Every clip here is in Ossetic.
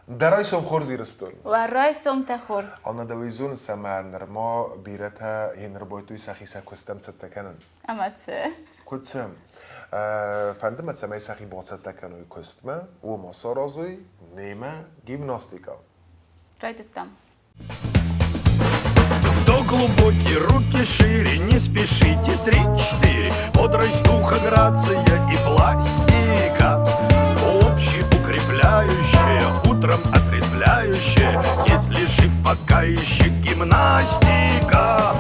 Дӕ райсом хорз, Ирыстон! Уӕ райсомтӕ хорз! Анна, дӕуӕй зоныс, ӕмӕ нырма бирӕтӕ йе нырбайдтой сӕхи сӕ куыстӕм цӕттӕ кӕнын. Ӕмӕ цы? Куыд цы? Фӕнды мӕ, цӕмӕй сӕхи бацӕттӕ кӕной куыстмӕ, уымӕ саразой немӕ гимнастикӕ. Райдыдтам. Вдох глубокий, руки шире, не спешите, три-четыре. Бодрость духа, грация и пластика. Общеукрепляющая, утром отрезвляющая. Если жив, пока еще гимнастика.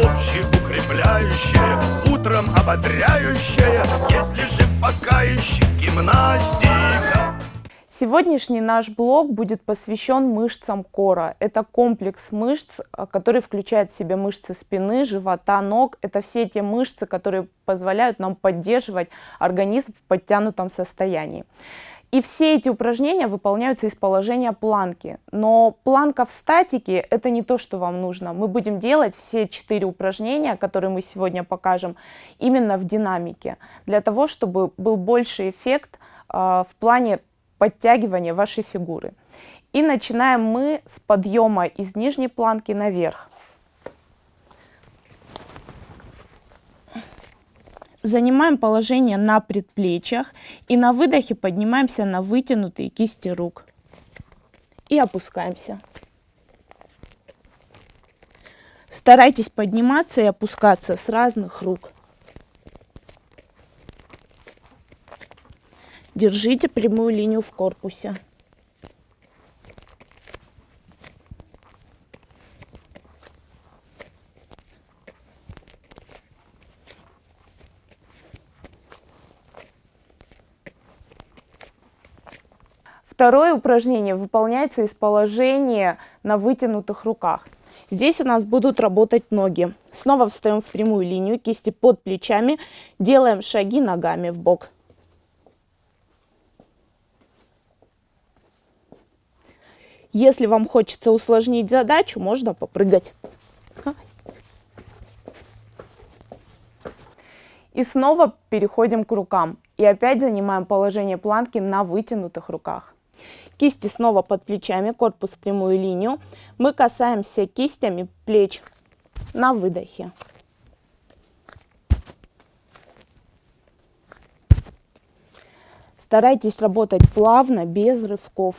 Общеукрепляющая, утром ободряющая. Если жив, пока еще гимнастика. Сегодняшний наш блог будет посвящен мышцам кора. Это комплекс мышц, который включает в себя мышцы спины, живота, ног. Это все те мышцы, которые позволяют нам поддерживать организм в подтянутом состоянии. И все эти упражнения выполняются из положения планки. Но планка в статике – это не то, что вам нужно. Мы будем делать все 4 упражнения, которые мы сегодня покажем, именно в динамике, для того, чтобы был больше эффект в плане подтягивания вашей фигуры. И начинаем мы с подъема из нижней планки наверх. Занимаем положение на предплечьях и на выдохе поднимаемся на вытянутые кисти рук. И опускаемся. Старайтесь подниматься и опускаться с разных рук. Держите прямую линию в корпусе. Второе упражнение выполняется из положения на вытянутых руках. Здесь у нас будут работать ноги. Снова встаем в прямую линию, кисти под плечами, делаем шаги ногами в бок. Если вам хочется усложнить задачу, можно попрыгать. И снова переходим к рукам. И опять занимаем положение планки на вытянутых руках. Кисти снова под плечами, корпус в прямую линию. Мы касаемся кистями плеч на выдохе. Старайтесь работать плавно, без рывков.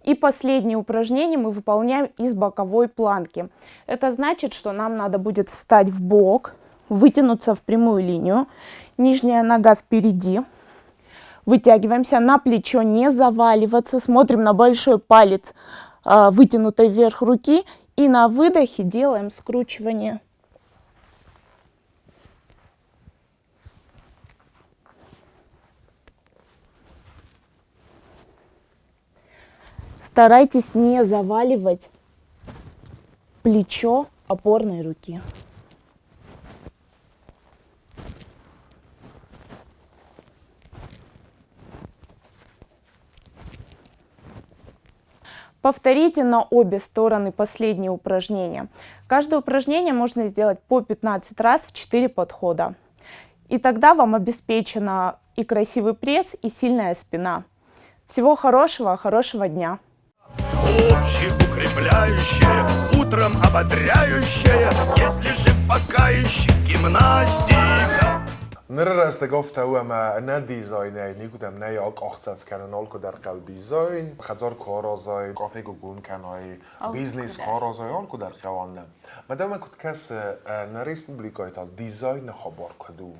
И последнее упражнение мы выполняем из боковой планки. Это значит, что нам надо будет встать в бок, вытянуться в прямую линию, нижняя нога впереди. Вытягиваемся на плечо, не заваливаться, смотрим на большой палец, вытянутой вверх руки и на выдохе делаем скручивание. Старайтесь не заваливать плечо опорной руки. Повторите на обе стороны последнее упражнение. Каждое упражнение можно сделать по 15 раз в 4 подхода. И тогда вам обеспечена и красивый пресс, и сильная спина. Всего хорошего, хорошего дня! Общеукрепляющая, утром ободряющая, если жив, пока еще гимнастика. Ныры рӕстӕг афтӕ у, ӕмӕ ӕнӕ дизайнӕй никуыдӕм нӕй акъахдзӕф кӕнын, алкуыдӕр хъӕуы дизайн, хӕдзар куы аразай, къафе куы гом кӕнай, бизнес куы аразай, алкуыдӕр хъӕуы аннӕ. Мӕ дӕумӕ куыд кӕсы, нӕ республикӕйы та дизайны хабар куыд у?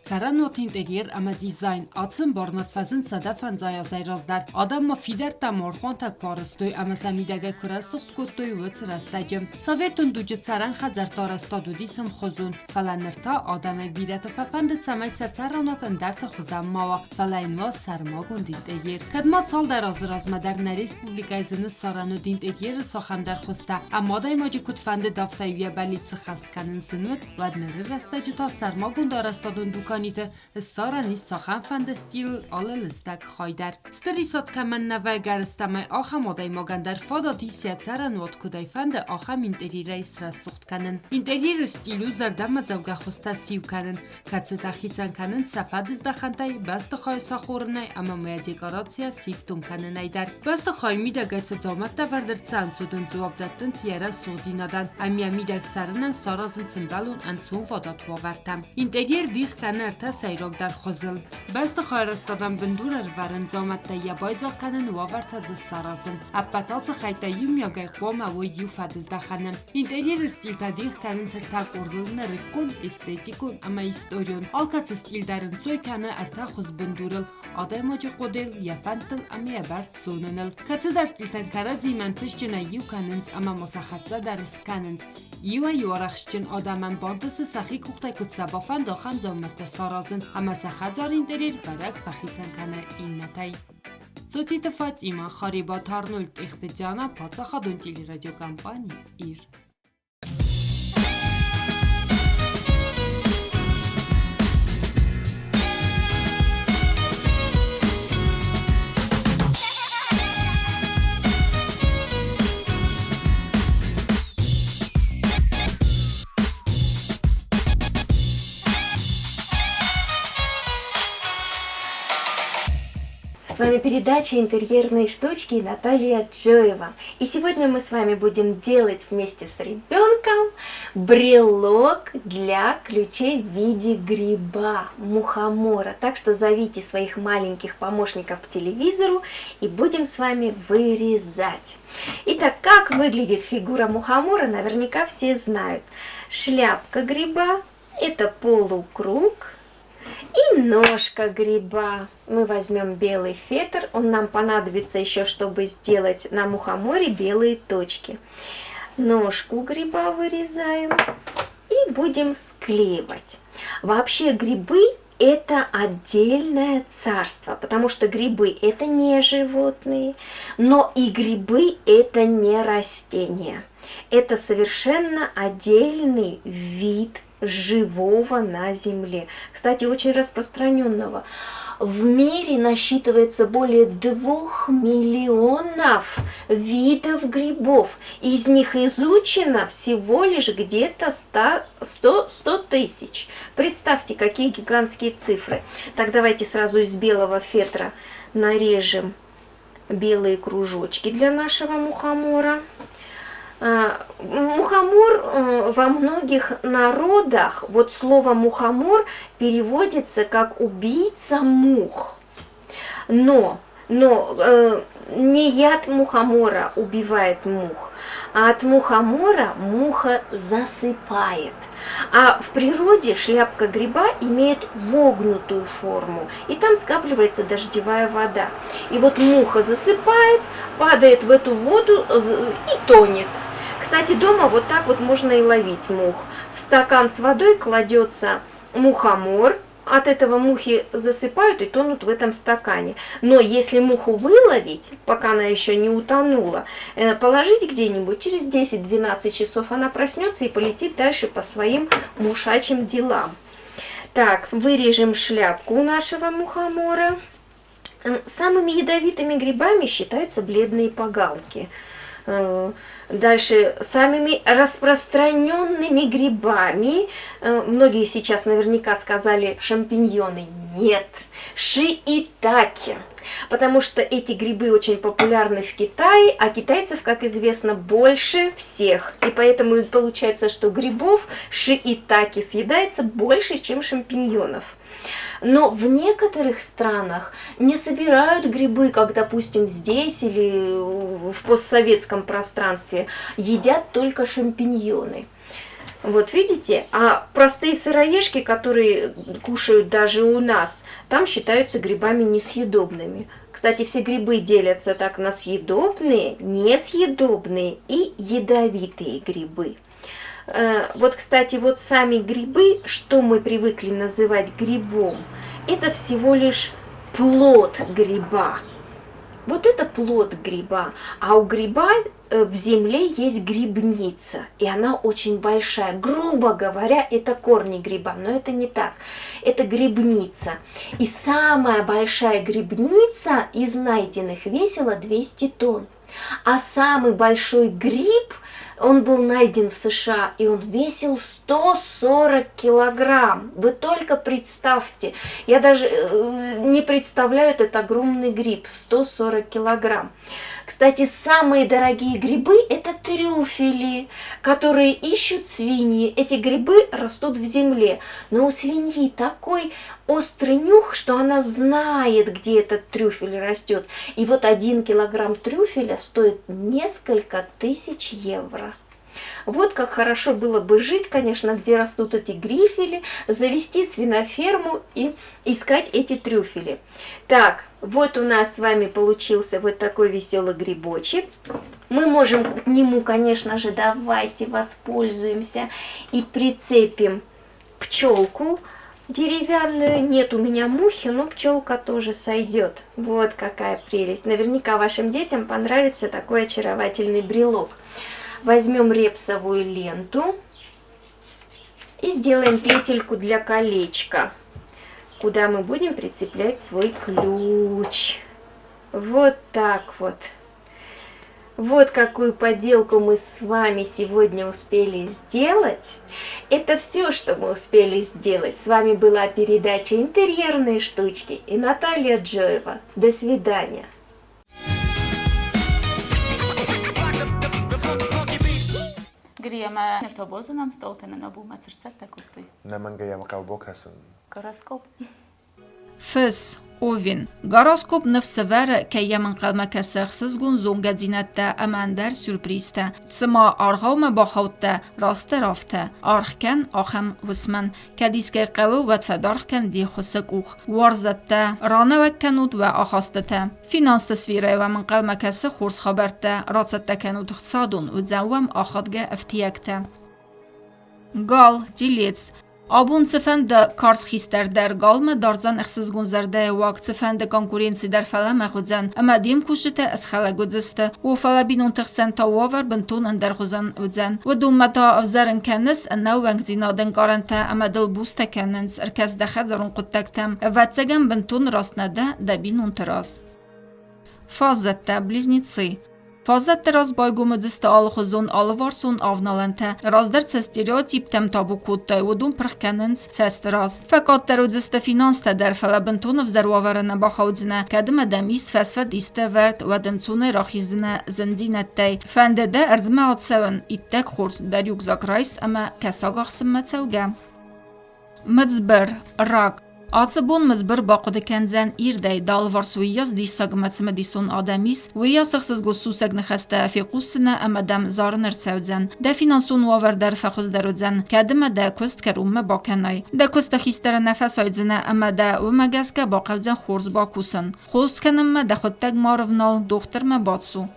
Цӕрӕнуат интерьер ӕмӕ дизайн ацы ӕмбарынад фӕзынд 150 азӕй раздӕр. Адӕм ма фидӕрттӕ ӕмӕ орхонтӕ куы арӕзтой ӕмӕ сӕ мидӕгӕй куы рӕсугъд кодтой, уыцы рӕстӕджы. Советон дуджы цӕрӕн хӕдзӕртты арӕзтад уыди сымхуызон, фӕлӕ ныр та адӕмӕй бирӕты фӕфӕнды, цӕмӕй сӕ цӕрӕнуат ӕндӕрты хуызӕн ма уа, фӕлӕ йын уа сӕрмагонд интерьер. Кӕд ма цалдӕр азы размӕ дӕр нӕ республикӕйы зыны ссарӕн уыд интерьеры цахӕмдӕр хуызтӕ, ӕмӕ адӕймаджы куыд фӕндыд, афтӕ-иу йӕ бӕллиц сыххӕст кӕнын зын уыд, уӕд ныры рӕстӕджы та сӕрмагонд арӕзтадон дукан дуканиты ссарӕн ис цахӕмфӕнды стилыл алы лыстӕг хай дӕр. Стыр исад кӕмӕн нӕ вӕййы, ӕгӕрыстӕмӕй ахӕм адӕймагӕн дӕр фадат ис йӕ цӕрӕнуат куыдӕй фӕнды, ахӕм интерьерӕй срӕсугъд кӕнын. Интерьеры стиль у зӕрдӕмӕдзӕугӕ хуызтӕ сиу кӕнын, кӕцытӕ хицӕн кӕнынц сӕ фӕдыздӕхӕнтӕй, бӕстыхайы сахорынӕй ӕмӕ ма йӕ декорацийӕ сифтонг кӕнынӕй дӕр. Бӕстыхайы мидӕгӕй цы дзаумӕттӕ ӕвӕрд ӕрцӕуынц, уыдон дзуапп дӕттынц йӕ рӕсугъддзинадӕн ӕмӕ йӕ мидӕг цӕрынӕн саразынц ӕмбӕлон ӕнцонвадат уавӕртӕ. Интерьер дих кӕны ӕртӕ сӕйрагдӕр хуызыл. Бӕстыхайы арӕзтадӕн бындур ӕрывӕрын, дзаумӕттӕй йӕ байдзаг кӕнын, уавӕртӕ дзы саразын. Ӕппӕт ацы хӕйттӕ иумиагӕй хъуамӕ уой иу фӕдыздӕхӕны. Интерьеры стильтӕ дих кӕнынц ӕртӕ къордыл нырыккон, эстетикон ӕмӕ историон. Алкӕцы стиль дӕр ӕнцой кӕны ӕртӕ хуыз бындурыл адӕймаджы хъуыдыйыл, йӕ фӕндтыл ӕмӕ йӕ бӕрц зоныныл. Кӕцыдӕр стильтӕн кӕрӕдзимӕ ӕнтыстджынӕй иу кӕнынц ӕмӕ ма сӕ хӕццӕ дӕр скӕнынц. Иуӕй-иу арӕхстджын адӕмӕн бантысы сӕхи къухтӕй куыд сӕ бафӕнды, ахӕм дзаумӕттӕ саразын ӕмӕ сӕ хӕдзары интерьер бӕрӕг фӕхицӕн кӕны иннӕтӕй. Цоциты Фатимӕ, Харебаты Арнольд, Тъехты Диана, паддзахадон телерадиокомпани «Ир». С вами передача «Интерьерные штучки» Наталья Джоева. И сегодня мы с вами будем делать вместе с ребенком брелок для ключей в виде гриба, мухомора. Так что зовите своих маленьких помощников к телевизору и будем с вами вырезать. Итак, как выглядит фигура мухомора, наверняка все знают. Шляпка гриба – это полукруг – и ножка гриба. Мы возьмем белый фетр, он нам понадобится еще, чтобы сделать на мухоморе белые точки. Ножку гриба вырезаем и будем склеивать. Вообще грибы это отдельное царство, потому что грибы это не животные, но и грибы это не растения. Это совершенно отдельный вид живого на Земле. Кстати, очень распространенного. В мире насчитывается более 2 миллионов видов грибов. Из них изучено всего лишь где-то 100 тысяч. Представьте, какие гигантские цифры. Так, давайте сразу из белого фетра нарежем белые кружочки для нашего мухомора. Мухомор во многих народах, вот слово мухомор переводится как убийца мух. Но не яд мухомора убивает мух, а от мухомора муха засыпает. А в природе шляпка гриба имеет вогнутую форму, и там скапливается дождевая вода. И вот муха засыпает, падает в эту воду и тонет. Кстати, дома вот так вот можно и ловить мух. В стакан с водой кладется мухомор, от этого мухи засыпают и тонут в этом стакане. Но если муху выловить, пока она еще не утонула, положить где-нибудь, через 10-12 часов она проснется и полетит дальше по своим мушачьим делам. Так, вырежем шляпку у нашего мухомора. Самыми ядовитыми грибами считаются бледные погалки. Дальше, самыми распространенными грибами, многие сейчас наверняка сказали шампиньоны, нет, шиитаке, потому что эти грибы очень популярны в Китае, а китайцев, как известно, больше всех, и поэтому получается, что грибов шиитаке съедается больше, чем шампиньонов. Но в некоторых странах не собирают грибы, как, допустим, здесь или в постсоветском пространстве, едят только шампиньоны. Вот видите, а простые сыроежки, которые кушают даже у нас, там считаются грибами несъедобными. Кстати, все грибы делятся так на съедобные, несъедобные и ядовитые грибы. Вот, кстати, вот сами грибы, что мы привыкли называть грибом, это всего лишь плод гриба. Вот это плод гриба, а у гриба в земле есть грибница, и она очень большая. Грубо говоря, это корни гриба, но это не так. Это грибница. И самая большая грибница из найденных весила 200 тонн. А самый большой гриб, он был найден в США, и он весил 140 килограмм. Вы только представьте, я даже не представляю этот огромный гриб, 140 килограмм. Кстати, самые дорогие грибы – это трюфели, которые ищут свиньи. Эти грибы растут в земле, но у свиньи такой острый нюх, что она знает, где этот трюфель растет. И вот 1 килограмм трюфеля стоит несколько тысяч евро. Вот как хорошо было бы жить, конечно, где растут эти грифели, завести свиноферму и искать эти трюфели. Так, вот у нас с вами получился вот такой веселый грибочек. Мы можем к нему, конечно же, давайте воспользуемся и прицепим пчелку деревянную. Нет у меня мухи, но пчелка тоже сойдет. Вот какая прелесть. Наверняка вашим детям понравится такой очаровательный брелок. Возьмем репсовую ленту и сделаем петельку для колечка, куда мы будем прицеплять свой ключ. Вот так вот. Вот какую поделку мы с вами сегодня успели сделать. Это все, что мы успели сделать. С вами была передача «Интерьерные штучки» и Наталья Джоева. До свидания. Гри ӕмӕ Нартобозы нам стъолтӕ нӕ бумӕ цы рцӕттӕ кодтой? Нӕмӕнгӕй йӕм хъӕуы бакӕсын. Гороскоп. Фыс, Овен. Гороскоп ныфс ӕвӕры, кӕй йӕм ӕнхъӕлмӕ кӕсы ӕхсызгон зонгӕдзинӕдтӕ ӕмӕ ӕндӕр сюрпризтӕ. Цыма аргъаумӕ бахаудтӕ, растдӕр афтӕ. Аргъ кӕн ахӕм уысмӕн. Кӕд искӕй хъӕуы, уӕд фӕдаргъ кӕн де ххуысы къух. Уарзӕттӕ, ранӕуӕг кӕнут уӕ ахастытӕ. Финансты сферӕйы уӕм ӕнхъӕлмӕ кӕсы хорз хабӕрттӕ, рацӕттӕ кӕнут хцадон, уыдзӕн уӕм ахадгӕ ӕфтиӕгтӕ. Гал, телец. Абон цыфӕнды карз хистӕр дӕр галмӕ дардзӕн ӕхсызгон зӕрдӕйы уаг, цыфӕнды конкуренци дӕр фӕлӕмӕгъ уыдзӕн, ӕмӕ де мкусджытӕ ӕсхӕлӕг уыдзысты. О, фӕлӕ бинонты хсӕн та уавӕр бынтон ӕндӕргъуызӕн уыдзӕн. Уыдонмӕ та ӕвзӕрын кӕныс ӕнӕууӕнкдзинады ӕнкъарӕнтӕ ӕмӕ дыл бустӕ кӕнынц, ӕркӕс дӕ хӕдзарон хъуыддӕгтӕм. Ӕвӕццӕгӕн, бынтон раст нӕ дӕ дӕ бинонты раз. Фаззӕттӕ, близнецы. Фаззӕтты раз байгом уыдзысты алыхуызон алыварсон авналӕнтӕ. Раздӕр цы стереотиптӕм табу кодтой, уыдон пырх кӕнынц цӕсты раз. Фӕкъаддӕр уыдзысты финанстӕ дӕр, фӕлӕ бынтон ӕвзӕр уавӕры нӕ бахаудзынӕ. Кӕд ӕмӕ дӕм ис фӕсфӕд исты ӕвӕрд, уӕд ӕнцонӕй рахиздзынӕ зындзинӕдтӕй. Фӕнды дӕ ӕрдзмӕ ацӕуын, иттӕг хорз, дӕ рюкзак райс ӕмӕ кӕсаг ахсынмӕ цӕугӕ. Мыдзбыр, рак. Ацы бон Мыдзбыр бахъуыды кӕндзӕн ирдӕй, дӕлварс уыйас диссаг ӕмӕ цымыдисон адӕм ис, уыйас ӕхсызгон сусӕг ныхӕстӕ фехъусдзынӕ ӕмӕ дӕм зарын ӕрцӕудзӕн. Дӕ финансон уавӕр дӕр фӕхуыздӕр уыдзӕн, кӕд ӕмӕ дӕ куыст кӕронмӕ бакӕнай. Дӕ куысты хистӕрӕн нӕ фӕсайдзынӕ ӕмӕ дӕ уымӕ гӕсгӕ бахъӕудзӕн хорз бакусын. Хос кӕнынмӕ дӕхуыдтӕг ма рывнал, дохтырмӕ бацу.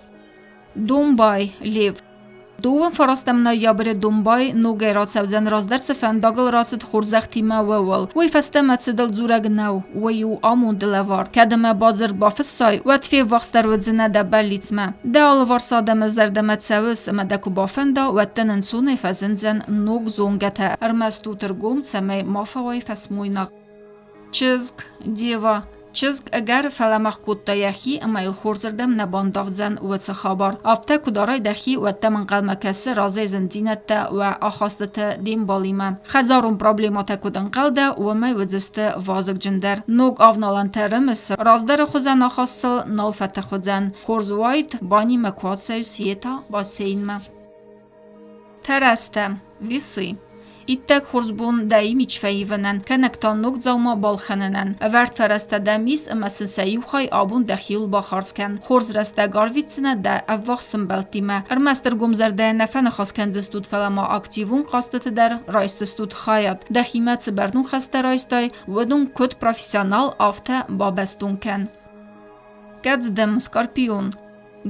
Домбай, Лев. Дыууын фарастӕм ноябры Домбай ногӕй рацӕудзӕн раздӕр цы фӕндагыл рацыд хорзӕхтимӕ, ууыл. Уый фӕстӕмӕ цыдыл дзурӕг нӕу, уый у амонды лӕвар. Кӕд ӕмӕ бадзырд бафыссай, уӕд феввахсдӕр уыдзынӕ дӕ бӕллицмӕ. Дӕ алыварс адӕмы зӕрдӕмӕ цӕуыс ӕмӕ дӕ куы бафӕнда, уӕд дын ӕнцонӕй фӕзындзӕн ног зонгӕтӕ. Ӕрмӕст ут ӕргом, цӕмӕй ма фӕуай фӕсмойнаг. Чызг, Дева, чызг ӕгӕр фӕлӕмӕгъ кодта йӕхи ӕмӕ йыл хорзырдӕм нӕ бандавдзӕн уыцы хабар. Афтӕ куы дарай дӕхи, уӕд дӕм ӕнхъӕлмӕ кӕсы разӕй зындзинӕдтӕ уӕ ахастытӕ де мбалимӕ. Хӕдзарон проблемӕтӕ куыд ӕнхъӕл дӕ, уымӕй уыдзысты вазыгджындӕр. Ног авналӕнтӕ рымыс, раздӕры хуызӕн ахаст сыл нал фӕтых уыдзӕн. Хорз уаид, банимӕ куы ацӕуис, йе та бассейнмӕ. Тӕрӕзтӕ, весы. Иттӕг хорз бон дӕ имидж фӕивынӕн, кӕнӕг та ног дзаума балхӕнынӕн. Ӕвӕрд фӕрӕзтӕ дӕм ис ӕмӕ сын сӕ иу хай абон дӕхиуыл бахардз кӕн. Хорз рӕстӕг арвитдзынӕ дӕ ӕввахс ӕмбӕлттимӕ. Ӕрмӕст ӕргомзӕрдӕйӕ нӕ фӕныхас кӕндзыстут, фӕлӕ ма активон хъазтыты дӕр райсдзыстут хайад. Дӕхимӕ цы бӕрнон хӕстӕ райстай, уыдон куыд профессионал, афтӕ бабӕстон кӕн. Кӕдздӕм, Скорпион.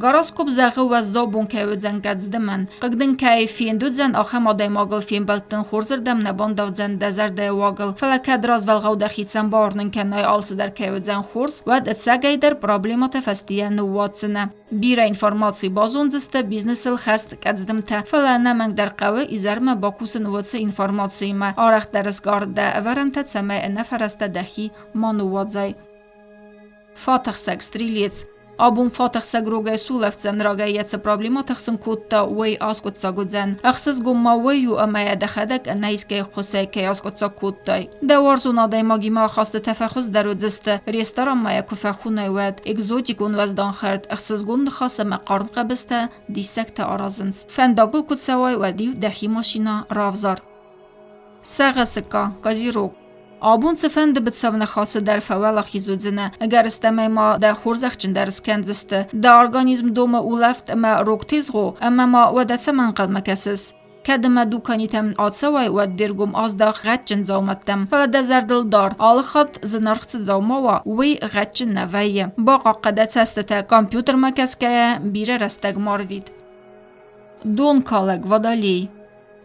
Гороскоп зӕгъы уӕззау бон кӕй уыдзӕн кӕдздымӕн. Хъыг дын кӕй фенд уыдзӕн, ахӕм адӕймагыл фембӕлдтӕн хорзырдӕм нӕ бандавдзӕн дӕ зӕрдӕйы уагыл, фӕлӕ кӕд развӕлгъау дӕхицӕн бауырнын кӕнай алцыдӕр кӕй уыдзӕн хорз, уӕд ӕцӕгӕйдӕр проблемӕтӕ фӕстийӕ ныууадздзынӕ. Бирӕ информаци базондзысты бизнесыл хӕст къӕдздымтӕ, фӕлӕ ӕнӕмӕнгдӕр хъӕуы изӕрмӕ бакусын уыцы информациимӕ, арӕхдӕр сгар дӕ ӕвӕрӕнтӕ, цӕмӕй ӕнӕфӕрӕзтӕ дӕхи ма ныууадзай. Фатӕхсӕг стрелец. Абон фатӕхсӕг рогӕй сулӕфдзӕн, рагӕй йӕ цы проблемӕ тыхсын кодта, уый аскъуыддзаг уыдзӕн. Ӕхсызгон ма уый у, ӕмӕ йӕ дӕхӕдӕг ӕнӕ искӕй ӕххуысӕй кӕй аскъуыддзаг кодтай. Дӕ уарзон адӕймагимӕ ахастытӕ фӕхуыздӕр уыдзысты, ресторанмӕ йӕ куы фӕхонай, уӕд. Экзотикон уӕздан хӕрд, ӕхсызгон ныхас ӕмӕ хъарм хъӕбыстӕ диссӕгтӕ аразынц. Фӕндагыл куы цӕуай, уӕд-иу дӕхи машинӕ равзар. Сӕгъӕсыкка, козерог. Абон цыфӕнды быцӕуныхасы дӕр фӕуӕлахиз уыдзынӕ, ӕгӕрыстӕмӕй ма дӕ хорзӕхджындӕр скӕндзысты. Дӕ организм домы улӕфт ӕмӕ рог тезгъо, ӕмӕ ма уӕдӕ цӕмӕ ӕнхъӕлмӕ кӕсыс? Кӕд ӕмӕ дуканитӕм ацӕуай, уӕд де ргом аздах гъӕдджын дзаумӕттӕм. Фӕлӕ дӕ зӕрдыл дар, алы хатт зынаргъ цы дзаума уа, уый гъӕдджын нӕ вӕййы. Бахъахъхъӕ дӕ цӕстытӕ, компьютермӕ кӕсгӕйӕ бирӕ рӕстӕг ма рвит. Донкалӕг, водолей.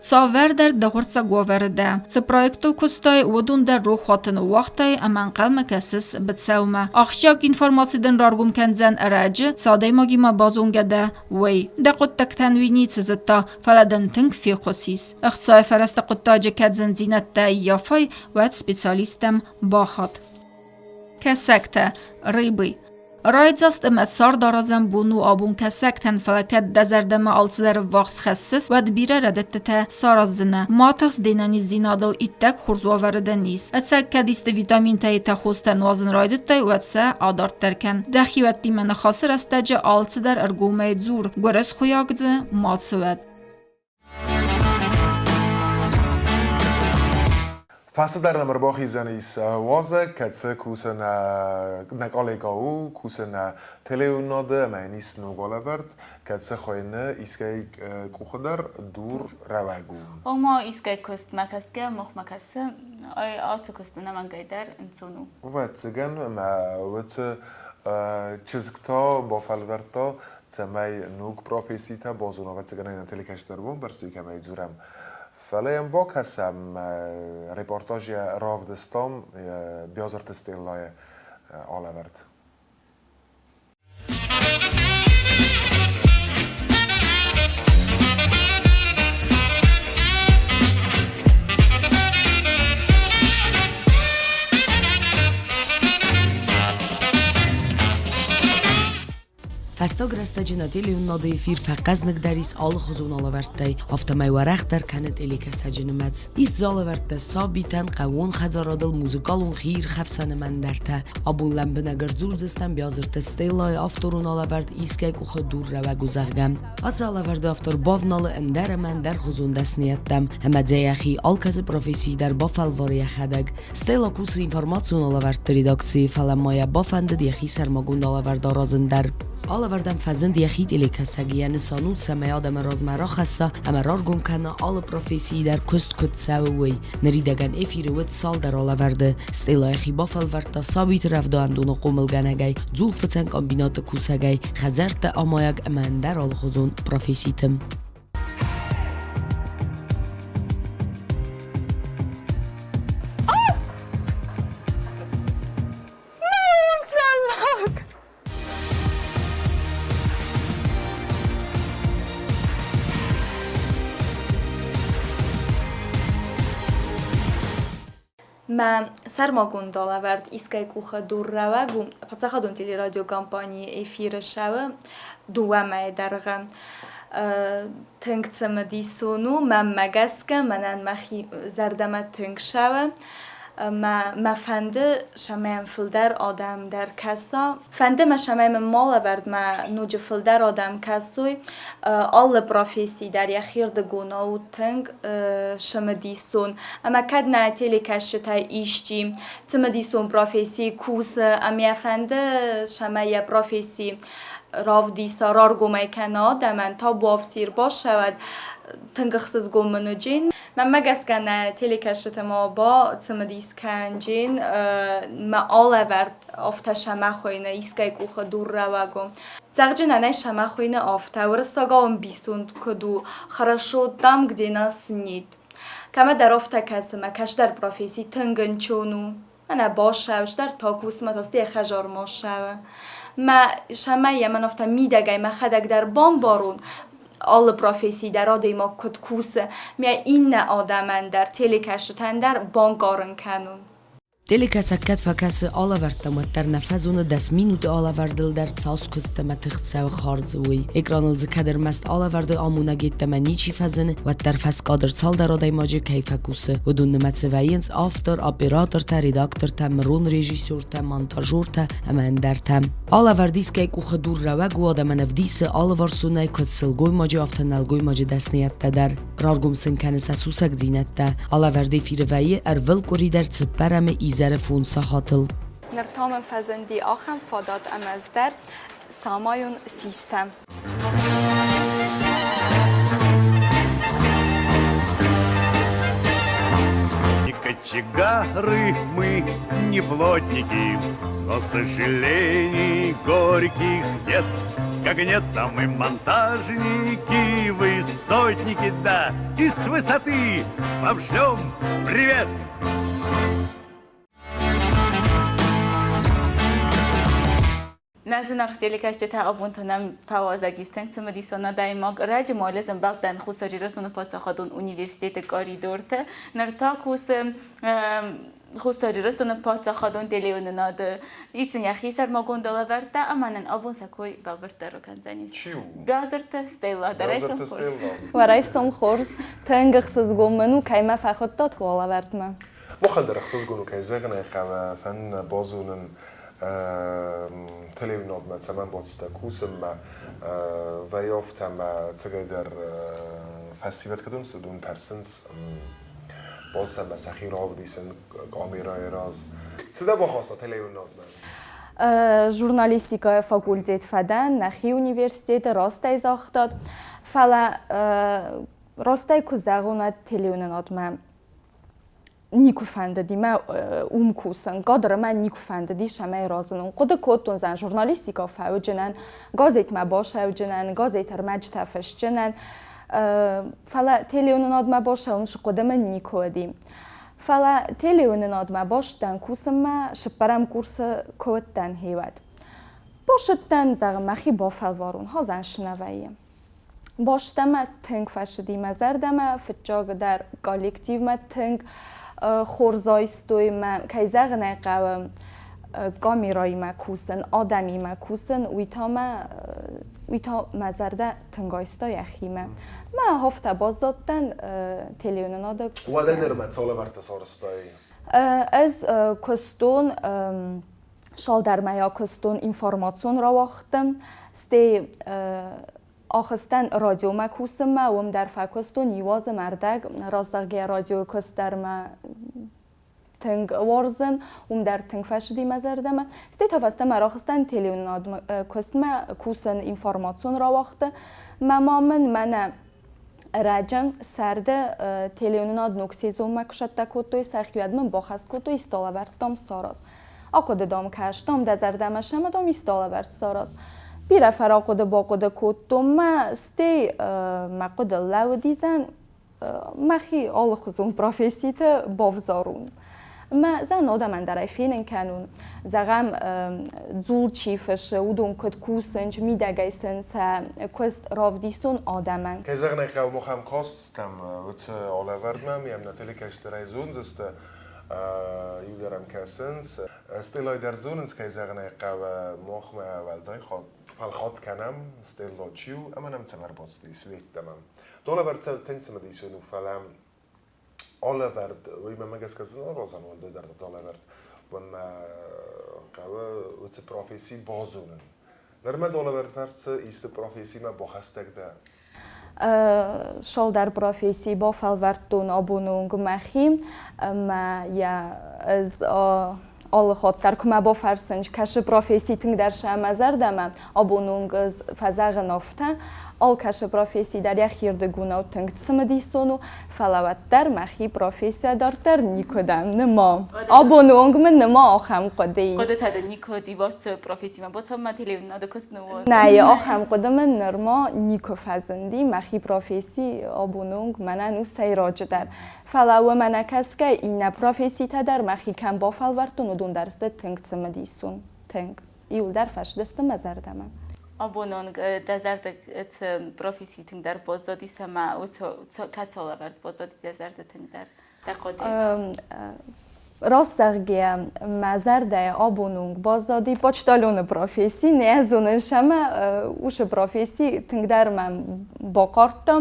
Цавӕрдӕр дыгъуырццӕг уавӕры дӕ. Цы проекттыл куыстай, уыдон дӕр рохуаты ныууагътай ӕмӕ ӕнхъӕлмӕ кӕсыс быцӕумӕ. Ахсджиаг информаци дын раргом кӕндзӕн ӕрӕджы, цы адӕймагимӕ базонгӕ дӕ, уый. Дӕ хъуыддӕгтӕн уый ницы зыдта, фӕлӕ дын тынг феххуыс ис. Ӕхцайы фӕрӕзты хъуыддаджы кӕд зындзинӕдтӕ ӕййафай, уӕд специалисттӕм бахат. Кӕсӕгтӕ, рыбы. Райдзаст ӕмӕ цардаразӕн бон у абон кӕсӕгтӕн, фӕлӕ кӕд дӕ зӕрдӕмӕ алцыдӕр ӕввахс хӕссыс, уӕд бирӕ рӕдыдтытӕ сараздзынӕ. Ма тыхс де нӕниздзинадыл иттӕг хорз уавӕры дын ис. Ӕцӕг кӕд исты витаминтӕй тӕхостӕ нуазын райдыдтай, уӕд сӕ адарддӕр кӕн. Дӕхиуӕттимӕ ныхасы рӕстӕджы алцыдӕр ӕргомӕй дзур, гуырысхойаг дзы мацы уӕд. Фӕстӕдӕр нӕм ӕрбахиздзӕнис уазӕг, кӕцы кусы нӕ, нӕ коллегӕ у, кусы нӕ телеуынады ӕмӕ йын ис ног алӕвӕрд, кӕцы хуыйны искӕй къухы дӕр дур рӕуӕг у. Ома искӕй куыстмӕ кӕсгӕ, махмӕ кӕсы, ай ацы куыст ӕнӕмӕнгӕй дӕр ӕнцон у. Ӕвӕццӕгӕн, ӕмӕ уыцы чызг та бафӕлвӕрдта, цӕмӕй ног професситӕ базона, ӕвӕццӕгӕн ӕй нӕ телекӕсджытӕ ӕрбамбӕрстой, кӕмӕй дзурӕм. Фӕлӕ йӕм бакӕсӕм репортаж йӕ равдыстам Биазырты Стеллайы алӕвӕрд. Фӕстаг рӕстӕджы нӕ телеуынынады эфир фӕхъӕзныгдӕр ис алыхуызон алӕвӕрдтӕй, афтӕмӕй уӕрӕхдӕр кӕны телекӕсӕджы нымӕц. Ис дзы алӕвӕрдтӕ сабитӕн, хъӕууон хӕдзарадыл, музыкалон хиирхӕфсӕн ӕмӕ ӕндӕртӕ. Абон лӕмбынӕг ӕрдзурдзыстӕм Биазырты Стеллайы авторон алӕвӕрд Искӕй къухы дур рӕуӕг у, зӕгъгӕ. Ацы алӕвӕрды автор бавналы ӕндӕр ӕмӕ ӕндӕрхуызон дӕсныйӕдтӕм ӕмӕ дзы йӕхи алкӕцы профессийы дӕр бафӕлвары йӕхӕдӕг. Стелла кусы информацион алӕвӕрдты редакцийы, фӕлӕ ма йӕ бафӕндыд йӕхи сӕрмагонд алӕвӕрд аразын дӕр. Алӕвӕрдӕн фӕзынд йӕхи телекӕсӕг, йӕ нысан у, цӕмӕй адӕмы размӕ рахӕсса ӕмӕ раргом кӕна алы профессийы дӕр куыст куыд цӕуы, уый. Ныридӕгӕн эфиры уыд цалдӕр алӕвӕрды. Стелла йӕхи бафӕлвӕрдта сабиты рӕвдауӕндоны хъомылгӕнӕгӕй, дзулфыцӕн комбинаты кусӕгӕй, хӕдзӕртты амайӕг ӕмӕ ӕндӕр алыхуызон професситы. Мӕ сӕрмагонд алӕвӕрд искӕй къухы дур рӕуӕг у паддзахадон телерадиокомпанийы эфиры ссӕуы дыууӕ мӕйы дӕргъы. Тынг цымыдисон у, мӕнмӕ гӕсгӕ, мӕнӕн мӕхи зӕрдӕмӕ тынг ссӕуы. Мӕ фӕнды, цӕмӕй фылдӕр адӕм дӕр кӕса. Фӕнды мӕ, цӕмӕй мын ма лӕвӕрдмӕ ноджы фылдӕр адӕм кӕсой. Алы професси дӕр йӕхирдыгонау у тынг цымыдисон. Ӕмӕ кӕд нӕ телекӕсджытӕй исчи цымыдисон професси кусы ӕмӕ йӕ фӕнды, цӕмӕй йӕ професси равдиса, раргомӕй кӕна адӕмӕн, табуафсир бассӕуӕд, тынг ӕхсызгон мын уыди. Мӕнмӕ гӕсгӕ нӕ телекӕсджытӕ ма бацымыдис кӕнджын мӕ алӕвӕрд афтӕ сӕмӕхуыйны искӕй къухы дур рӕуӕг у. Зӕгъджынӕн ӕй сӕмӕхуыйны афтӕ, уырыссагау ӕмбисонд куыд у, хорошо там, где нас нет. Кӕмӕдӕр афтӕ кӕсы, мӕ кӕстӕр професси тынг ӕнцон у. Мӕнӕ басӕуыс дӕр та кусмӕ та стӕй хӕзармӕ ссӕуы. Мӕ сӕмӕй мӕн афтӕ мидӕгӕй мӕхӕдӕг дӕр бамбарон, алы професси дӕр адӕймаг куыд кусы, мӕ иннӕ адӕмӕн дӕр, телекӕсджытӕн дӕр банкъарын кӕнон. Телекӕсӕг кӕд фӕкӕсы алӕвӕрдтӕм, уӕддӕр нӕ фӕзоны 10 минуты алӕвӕрдыл дӕр цас куыст ӕмӕ тых цӕуы хардз, уый. Экраныл дзы кӕд ӕрмӕст алӕвӕрды амонӕг йеддӕмӕ ничи фӕзыны, уӕддӕр фӕскадр цалдӕр адӕймаджы кӕй фӕкусы, уыдон нымӕцы вӕййынц автор, оператортӕ, редактортӕ, мырон режиссертӕ, монтажертӕ ӕмӕ ӕндӕртӕ. Алӕвӕрд искӕй къухы дур рӕуӕг у адӕмӕн ӕвдисы алыварсонӕй куыд сылгоймаджы, афтӕ нӕлгоймаджы дӕсныйӕдтӕ дӕр. Раргом сын кӕны сӕ сусӕгдзинӕдтӕ. Алӕвӕрд эфиры вӕййы ӕрвылкъуыри дӕр цыппӕрӕмы изӕры фондз сахатыл. Ныр та мӕм фӕзынди ахӕм фадат ӕмӕ ӕз дӕр самайон систӕ. Не кочегары мы, не плотники, но сожалений горьких нет. Как нет там и монтажники, высотники, да, и с высоты вам шлем привет! Нӕ зынаргъ телекӕсджытӕ, абон та нӕм фӕуазӕг ис тынг цымыдисон адӕймаг. Раджы ма ӕмбӕлдтӕн Хуссар Ирыстоны паддзахадон университеты коридорты. Ныр та кусы Хуссар Ирыстоны паддзахадон телеуынынады. Ис ын йӕхи сӕрмагонд лӕвӕрттӕ ӕмӕ нын абон сӕ кой бӕлвырддӕр кӕндзӕнис. Чи у? Бязырты Стелла. Дӕ райсом Бязырты хорз. Стелла. Уӕ райсом хорз. Тынг ӕхсызгон мын у, кӕй мӕ фӕхуыдтат уӕ лӕвӕрдмӕ. Махӕн дӕр ӕхсызгон у, кӕй зӕгъын ӕй хъӕуы, фӕнды базонын телеуынадмӕ цӕмӕн бацыдтӕ кусынмӕ, вӕййы афтӕ ӕмӕ ӕцӕгӕйдӕр фӕсивӕд куыд уынынц, уыдон тӕрсынц балц ӕмӕ сӕхи равдисын камерӕйы раз. Цы дӕ бахаста телеуынадмӕ? Журналистикӕйы факультет фӕдӕн, нӕхи университеты растӕй загътат, фӕлӕ растӕй куы зӕгъон, уӕд телеуынынадмӕ никуы фӕндыди мӕ уым кусын. Кадры мӕ никуы фӕндыди сӕмӕй разынын. Хъуыды кодтон зӕн журналистикӕ фӕуджынӕн, газетмӕ басӕуджынӕн, газет ӕрмӕджытӕ фысджынӕн. Фӕлӕ телеуынынадмӕ басӕуын схъуыды мын никуы уыди. Фӕлӕ телеуынынадмӕ басыдтӕн кусынмӕ, цыппӕрӕм курсы куы уыдтӕн хиуӕд. Басыдтӕн, зӕгъын, мӕхи бафӕлварон, хадзӕн сынӕ вӕййы. Бӕстӕмӕ тынг фӕцыди мӕ зӕрдӕмӕ, фыццагдӕр коллективмӕ тынг хорз айстой мӕ, кӕй зӕгъын ӕй хъӕуы, камерӕимӕ кусын, адӕмимӕ кусын, уый та мӕ, уый та мӕ зӕрдӕ тынг айста йӕхимӕ. Мӕ афтӕ баззадтӕн телеуынынады Уӕдӕй нырмӕ цалӕвӕрдтӕ сарӕзтай? Ӕз куыстон Цалдӕр мӕйӕ куыстон информацион рауагъдты, стӕй ахызтӕн радиомӕ кусынмӕ, уым дӕр фӕкуыстон иу азы ӕрдӕг. Раздзӕгъгӕ радиойы куыст дӕр мӕ тынг уарзын, уым дӕр тынг фӕцыди мӕ зӕрдӕмӕ. Стӕй та фӕстӕмӕ рахызтӕн телеуынынадмӕ куыстмӕ, кусын информацион рауагъдты. Мӕ ма мын мӕнӕ Ӕрӕджы сӕрды телеуынынад ног сезонмӕ куы сӕттӕ кодтой, сӕхи уӕд мын бахӕс кодтой столӕвӕрдтам сараз. Ахъуыды дам кастам, дӕ зӕрдӕмӕ сӕмӕ дам столӕвӕрд сараз. Бирӕ фӕрахъуыды-бахъуыды кодтон мӕ, стӕй мӕ хъуыды лӕууыдизӕн мӕхи алыхуызон професситы бавзарун. Мӕ зӕн адӕмӕн дӕр ӕй фенын кӕнун. Зӕгъӕм, дзул чи фысы, уыдон куыд кусынц, мидӕгӕй сын сӕ куыст равдисон адӕмӕн. Кӕй зӕгъын ӕй хъӕуы, мах ӕм кастыстӕм уыцы алӕвӕрдмӕ, ӕмӕ нӕ телекӕсджытӕ зондзысты, иугӕр ӕм кӕсынц. Стеллой дӕр зонынц, кӕй зӕгъын ӕй хъӕуы, махмӕ уӕлдай хатт фӕлхатт кӕнӕм, Стелло чи у ӕмӕ нӕм цӕмӕ ӕрбацыдис, уый йеддӕмӕ. Долӕвӕрд тынг цымыдисон у, фӕлӕ алӕвӕрд, уый мӕнмӕ гӕсгӕ зын аразӕн уӕлдайдӕр алӕвӕрд, уымӕ хъӕуы уыцы професси базонын. Нырмӕ алӕвӕрд фӕрцы исты профессимӕ бахӕстӕг дӕ? Цалдӕр профессий бафӕлвӕрдтон абоны онг мӕхи, ӕмӕ йӕ ӕз Алы хатт дӕр куы мӕ бафӕрсынц, кӕцы професси тынгдӕр сӕ мӕ зӕрдӕмӕ, абоны онг ӕз фӕзӕгъын афтӕ, алкӕцы професси дӕр йӕхирдыгонау тынг цымыдисон у, фӕлӕ уӕддӕр мӕхи профессийӕ дарддӕр никуыдӕм нымӕ. Абоны онг мын нымӕ ахӕм хъуыды ис. Хъуыдытӕ дын никуы дивосы профессимӕ бацӕуынмӕ телеуынынады куыст ныууадз? Нӕй, ахӕм хъуыды мын нырма никуы фӕзынди. Мӕхи професси абоны онг мӕнӕн у сӕйраджыдӕр. Фӕлӕ уымӕ нӕ кӕсгӕ, иннӕ професситӕ дӕр мӕхи кӕм бафӕлвӕрдтон, уыдон дӕр сты тынг цымыдисон. Тынг. Иуылдӕр фӕцыдысты мӕ зӕрдӕмӕ. Абоны онг дӕ зӕрдӕ цы професси тынгдӕр баззадис ӕмӕ кӕцы лӕвӕрд баззади дӕ зӕрдӕ тынгдӕр? Дӕ хъуыды? Раст зӕгъгӕйӕ, мӕ зӕрдӕйы абоны онг баззади почтальоны професси. Нӕ зонын ӕмӕ уыцы професси тынгдӕр мӕм бахъардта.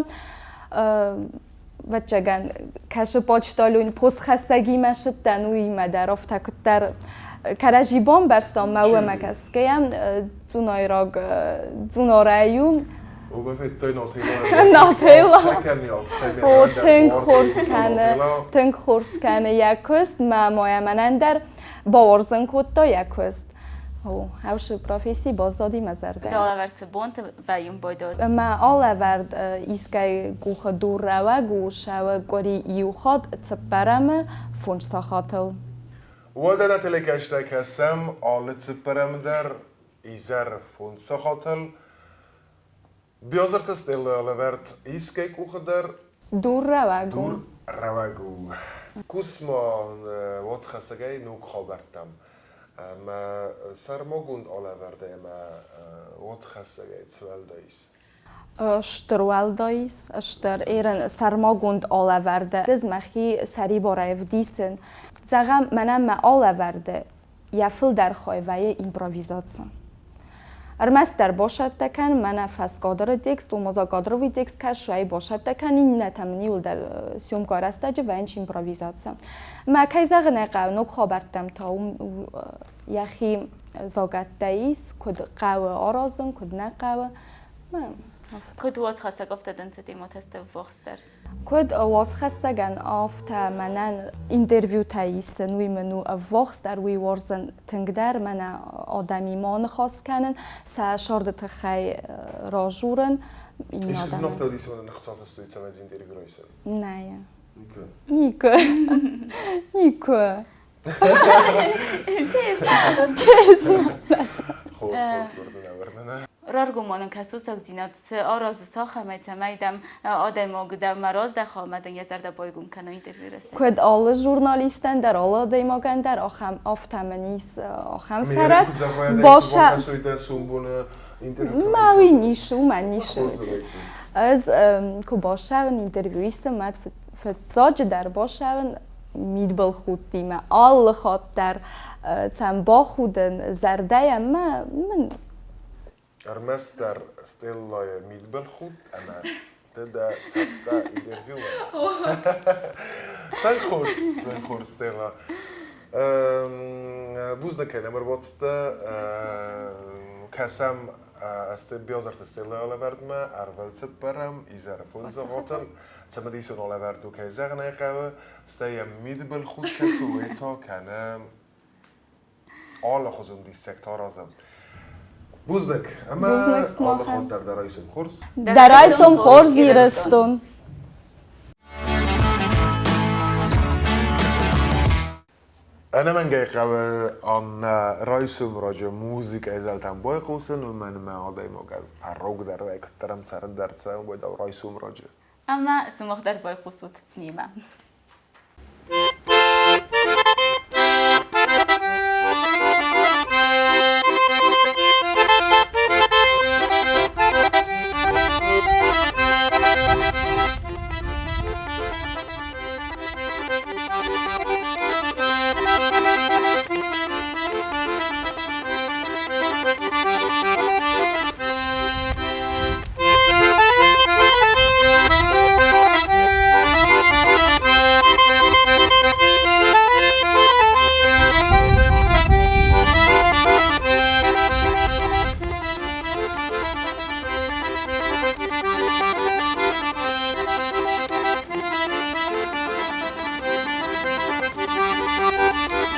Ӕвӕццӕгӕн, кӕсы почтальон постхӕссӕгимӕ сыдтӕн, уыимӕ дӕр афтӕ куыддӕр кӕрӕдзи бамбӕрстам, мӕ уымӕ гӕсгӕйӕ цъунайраг цъунарӕй у. Нателла. О, тынг хорз кӕны, тынг хорз кӕны йӕ куыст, мӕ мойӕ мӕнӕн дӕр бауарзын кодта йӕ куыст. О, ӕвшы професси баззади мӕ зӕрдӕйы. Алӕвӕрд цы бонты вӕййын байдайы? Мӕ алӕвӕрд искӕй къухы дур рӕуӕг у сӕуы къуыри иу хатт цыппӕрӕмы фондз сахатыл. Уӕдӕ нӕ телекӕстӕ кӕсӕм алы цыппӕрӕм дӕр изӕры фондз сахатыл. Биозырты стъелы алӕвӕрд искӕй къухы дӕр Дур рӕуӕг у. Дур рӕуӕг у. Кус-ма уацхӕссӕгӕй ног хабӕрттӕм. Ӕмӕ сӕрмагонд алӕвӕрдӕй ӕмӕ уацхӕссӕгӕй цы уӕлдай ис? Стыр уӕлдай ис, стыр ерын сӕрмагонд алӕвӕрды. Ӕз мӕхи сӕрибарӕй ӕвдисын. Зӕгъӕм, мӕнӕн мӕ алӕвӕрды йӕ фылдӕр хай вӕййы импровизаци. Ӕрмӕстдӕр басӕттӕ кӕн, мӕнӕ фӕскадры текст, ома закадровый текст кӕс, ӕй басӕттӕ кӕн, иннӕтӕ мын иуылдӕр съемка рӕстӕджы вӕййынц импровизаци. Мӕ кӕй зӕгъын ӕй хъӕуы, ног хабӕрттӕм та уым йӕхи загӕттӕ ис, куыд хъӕуы аразын, куыд нӕ хъӕуы. Куыд уацхӕссӕг, афтӕ дын цы темӕтӕ сты ӕввахсдӕр? Куыд уацхӕссӕгӕн, афтӕ мӕнӕн интервьютӕ исын, уый мын у ӕввахсдӕр, уый уарзын тынгдӕр, мӕнӕ адӕмимӕ аныхас кӕнын, сӕ сӕрды тыххӕй разурын. Искуы афтӕ уыдис, ӕмӕ ныхца фыстой, цӕмӕй дзы интервью райсай? Нӕ. Никуы? Никуы. Никуы. Честно. Честно. Раргомонын кӕсусӕгдзинад цы аразы цахӕмӕй, цӕмӕй дӕм адӕймаг дӕм раздӕха ӕмӕ дын йӕ зӕрдӕ байгом кӕна интервью рӕстӕджы? Куыд алы журналистӕн дӕр, алы адӕймагӕн дӕр ахӕм афтӕ мын ис ахӕм фӕрӕз. Боса Мӕ уый ницы, уымӕн ницы. Ӕз куы бацӕуын интервью исын, мӕ фыццаджыдӕр бацӕуын мидбылхудтимӕ алы хатт дӕр сӕм бахудын зӕрдӕйӕ мӕ мын Ӕрмӕстдӕр Стеллайы мидбылхудт ӕмӕ ды дӕ цӕттӕ интервьюмӕ. Тынг хорз, тынг хорз, Стелла. Бузныг кӕнӕм ӕрбацыдтӕ. Кӕсӕм Биозарты Стеллайы алӕвӕрдмӕ ӕрвыл цыппӕрӕм изӕры фондзӕгъотыл. Цымыдисон алӕвӕрд у, кӕй зӕгъын ӕй хъӕуы, стӕй йӕм мидбылхудт кӕцы уый та кӕны алыхуызон диссӕгтӕ аразӕм. Бузныг ӕмӕ алы хатт дӕр дӕ райсом хорз. Дӕ райсом хорз, Ирыстон! Ӕнӕмӕнгӕй хъӕуы аннӕ райсомраджы музыкӕйы зӕлтӕм байхъусын, уымӕн ӕмӕ адӕймагӕн фӕрогдӕр вӕййы, куыддӕр ӕм цӕрын дӕр цӕуы, уӕдау райсомраджы. Ӕмӕ сымах дӕр байхъусут немӕ.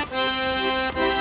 Thank you.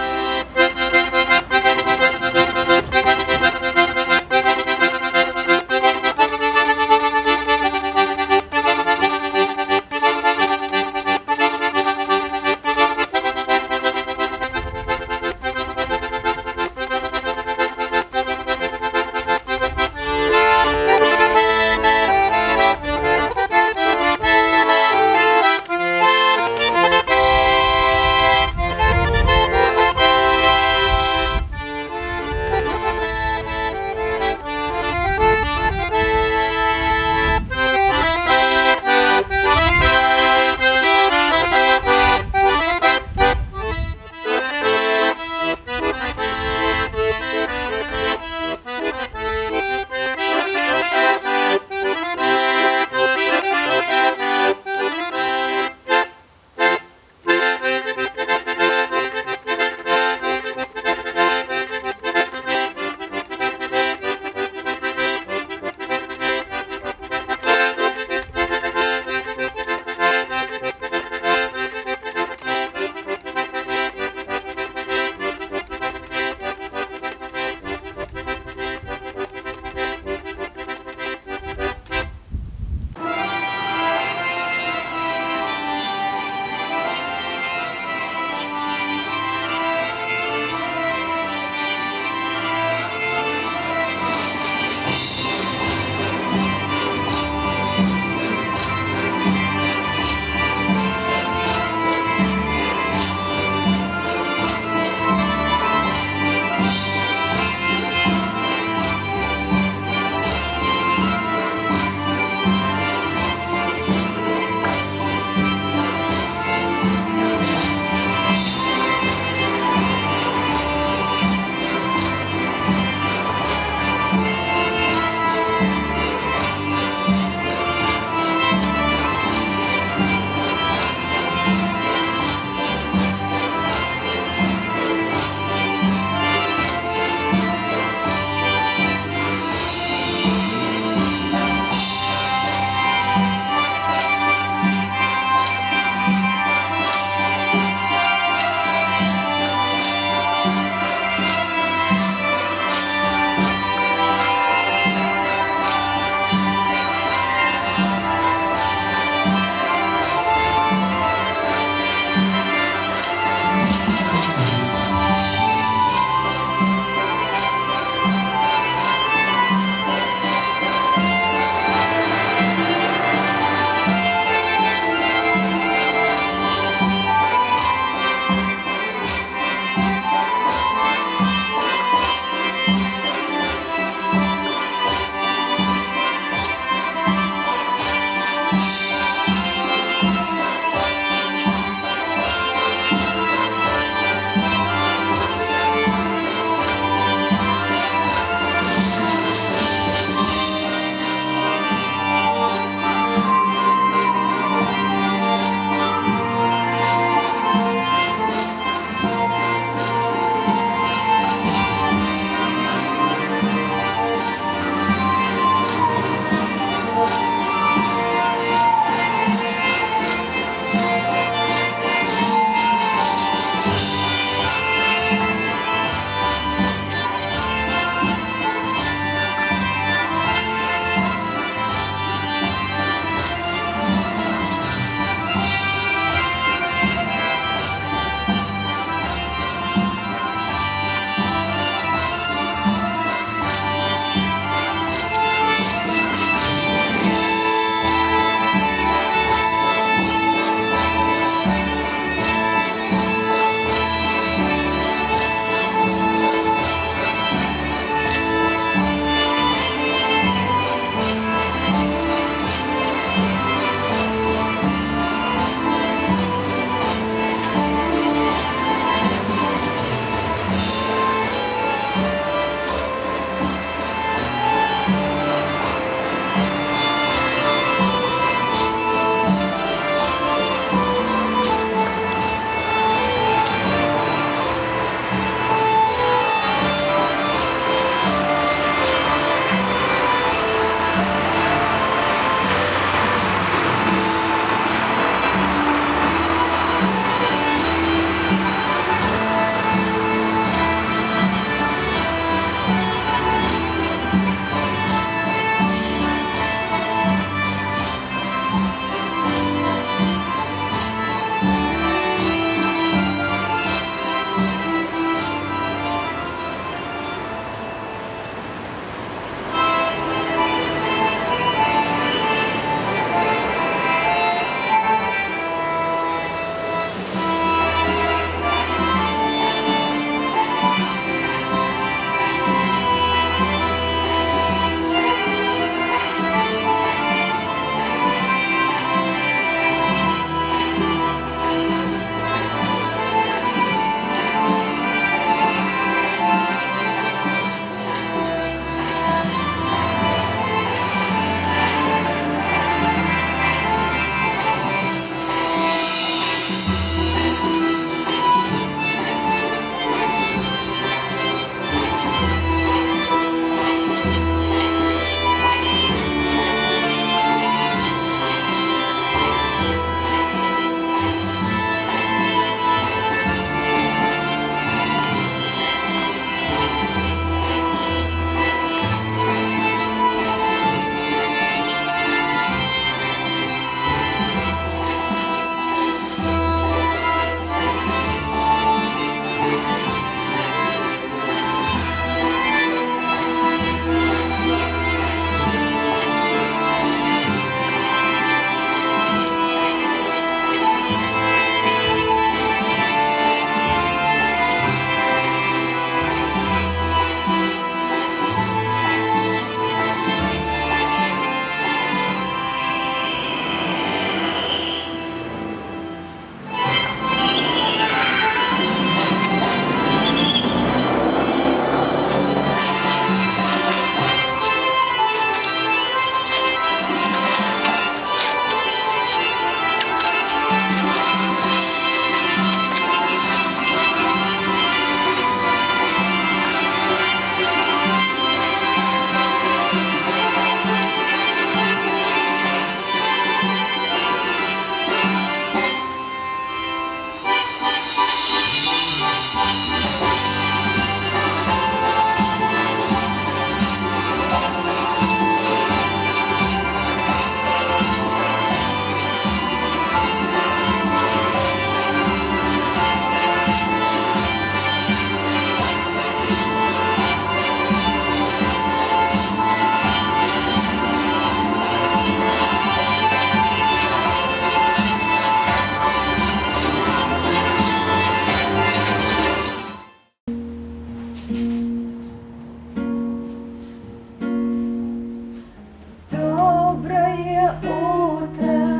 Доброе утро,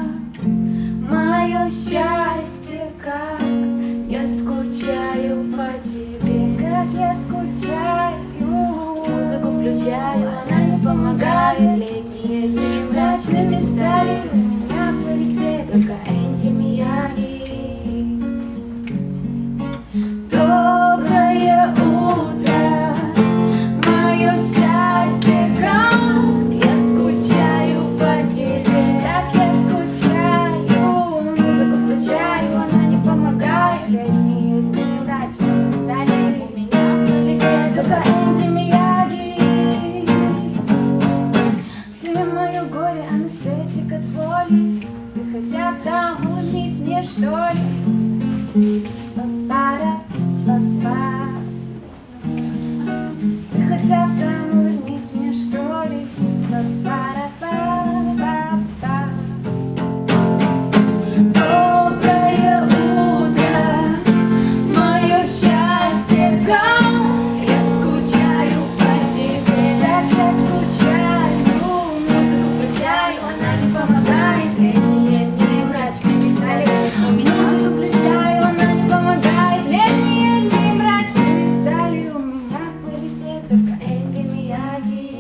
мое счастье, как я скучаю по тебе, как я скучаю. Музыку включаю, она не помогает. Летние дни мрачными стали, у меня в плейлисте только Энди Мияги. Доброе утро, мое счастье, как я скучаю по тебе, так я скучаю. Музыку включаю, она не помогает. Летние дни мрачными стали, у меня в плейлисте только Энди Мияги. Ты мое горе, анестетик от боли. Ты хотя бы там улыбнись мне, что ли. Па-пара-па-па. Ты хотя бы там улыбнись мне, что ли. Па-пара-па-па-па. Доброе утро, мое счастье, как я скучаю по тебе, как я скучаю. Музыку включаю, она не помогает, летние дни мрачными стали. Музыку включаю, она не помогает, летние дни мрачными стали. У меня в плейлисте только Энди Мияги.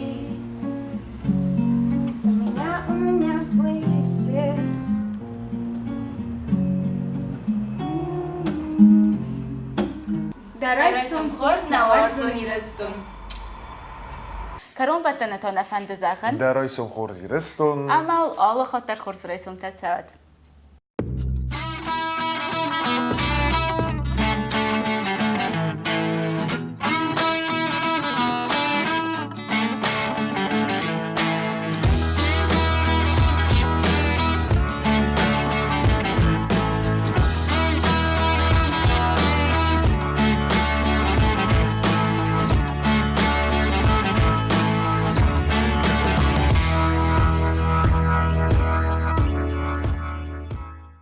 У меня в плейлисте. Дӕ райсом хорз, нӕ уарзон Ирыстон! Кӕронбӕттӕны та нӕ фӕнды зӕгъын. Дӕ райсом хорз, Ирыстон! Ӕмӕ уыл алы хатт дӕр хорз райсомтӕ цӕуӕд!